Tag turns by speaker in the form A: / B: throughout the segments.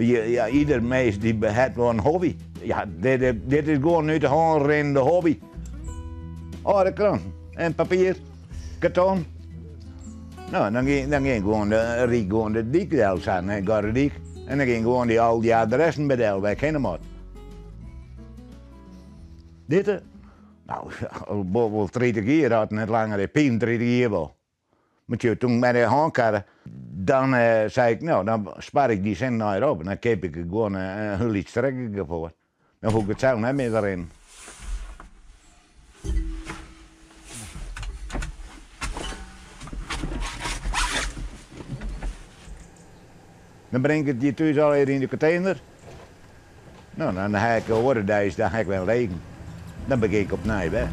A: Ja, ieder mins dy hat wol in hobby. Ja, dit, dit is gewoan út de hân rinnende hobby. Alde kranten en papier, karton. No, dan gean, dan gean ik gewoan de, ried gewoan de dyk del sa, nei Gorredyk. En dan gean ik gewoan dy al dy adressen by del wêr't ik hinne moat. Dit, no, al wol 30 jier, as it net langer is, 35 jier wol. Mar tsjoo, toen ik mei de hânkarre, dan sei ik, no, dan spar ik dy sinten neier op en dan keap ik gewoan in hiel lyts trekkerke foar. Dan hoech ik it sels net mear te rinnen. Dan bring ik it hjir thús allegear yn de kontener. No, dan ha ik de oare deis dan ha ik wer legen. Dan begjin ik opnij wer.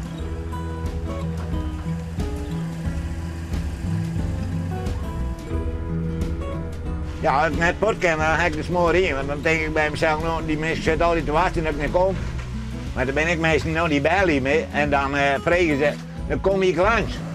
A: Ja, as ik net fuort kin, dan ha ik de smoar yn. Want dan tink ik by mysels, no, dy minsken sitte altyd te wachtsjen dat ik net kom. Mar der binne ek minsken, no, dy belje my en dan freegje se, dan kom ik langs.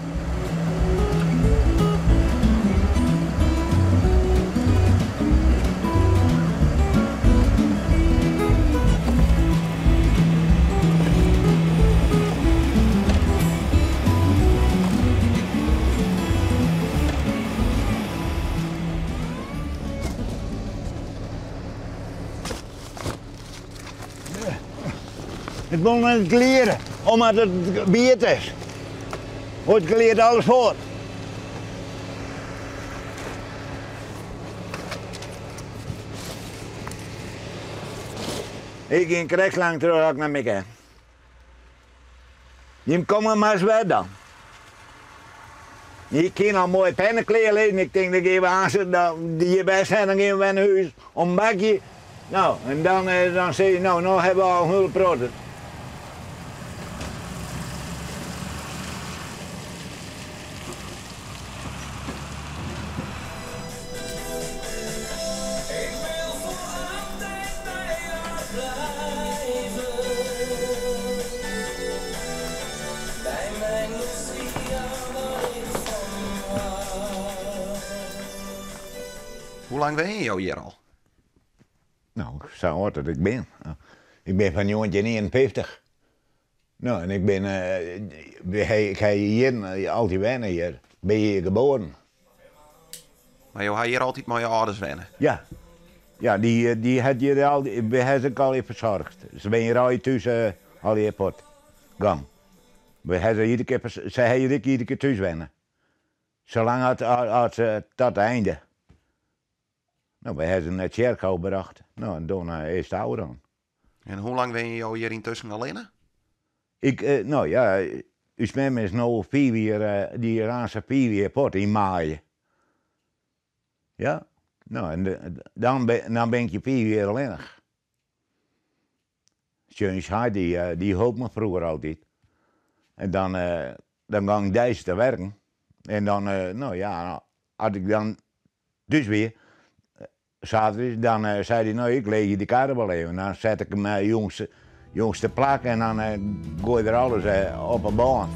A: It wol net gliere, omdat it wiet is. It gliert alles fuort. Ik gean krekt lang troch as ik net mear kin. Jim komme mar ris wer dan. Ik kin al moai penne klear lizzen. Ik tink dan gean we aanst hjir west ha, dan gean we wer nei hûs om in bakje. No, en dan, dan sis je, no, no hawwe we al in hiele protte.
B: Ik wil voor altijd bij jou blijven. Bij mijn Lucia waar ik van hou.
C: Hoe lang wenje jo hjir al?
A: No, sa âld dat ik bin. Ik bin fan 1951. No, en ik bin, ik ha hjir altyd wenne hjir. Bin hjir geboren.
C: Mar jo ha hjir altyd mei jo âlders wenne?
A: Ja. Ja, dy, dy hat hjir al, wy ha se ek allegear fersoarge. Se binne hjir allegear thús allegear fuort gong. Wy ha se iedere kear, se ha hjir ek iedere kear thús wenne. Salang as, as, tot it einde. No, wy ha se nei it tsjerkhôf brocht. No, en dan is it ôfrûn.
C: En hoe lang wenje jo hjir yntusken allinne?
A: Ik, no ja, ús mem is no fiif jier, dy is aanst fiif jier fuort yn maaie. Ja, no en dan, dan bin ik hjir fiif jier allinnich. Sjoch, ús heit dy, dy holp my froeger altyd. En dan, dan gong ik deis te werken. En dan, no ja, as ik dan thús wie, saterdeis, dan sei hy, no ik leegje de karre wol even. Dan sette ik him jûns, jûns te plak en dan goai er alles op 'e bân.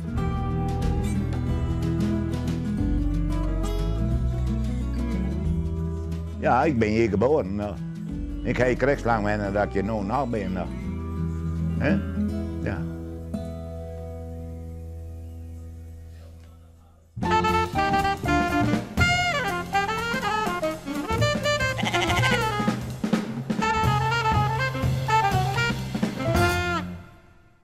A: Ja, ik bin hjir geboren. Ik ha hjir krekt sa lang wenne dat ik hjir no noch bin. Hè? Ja.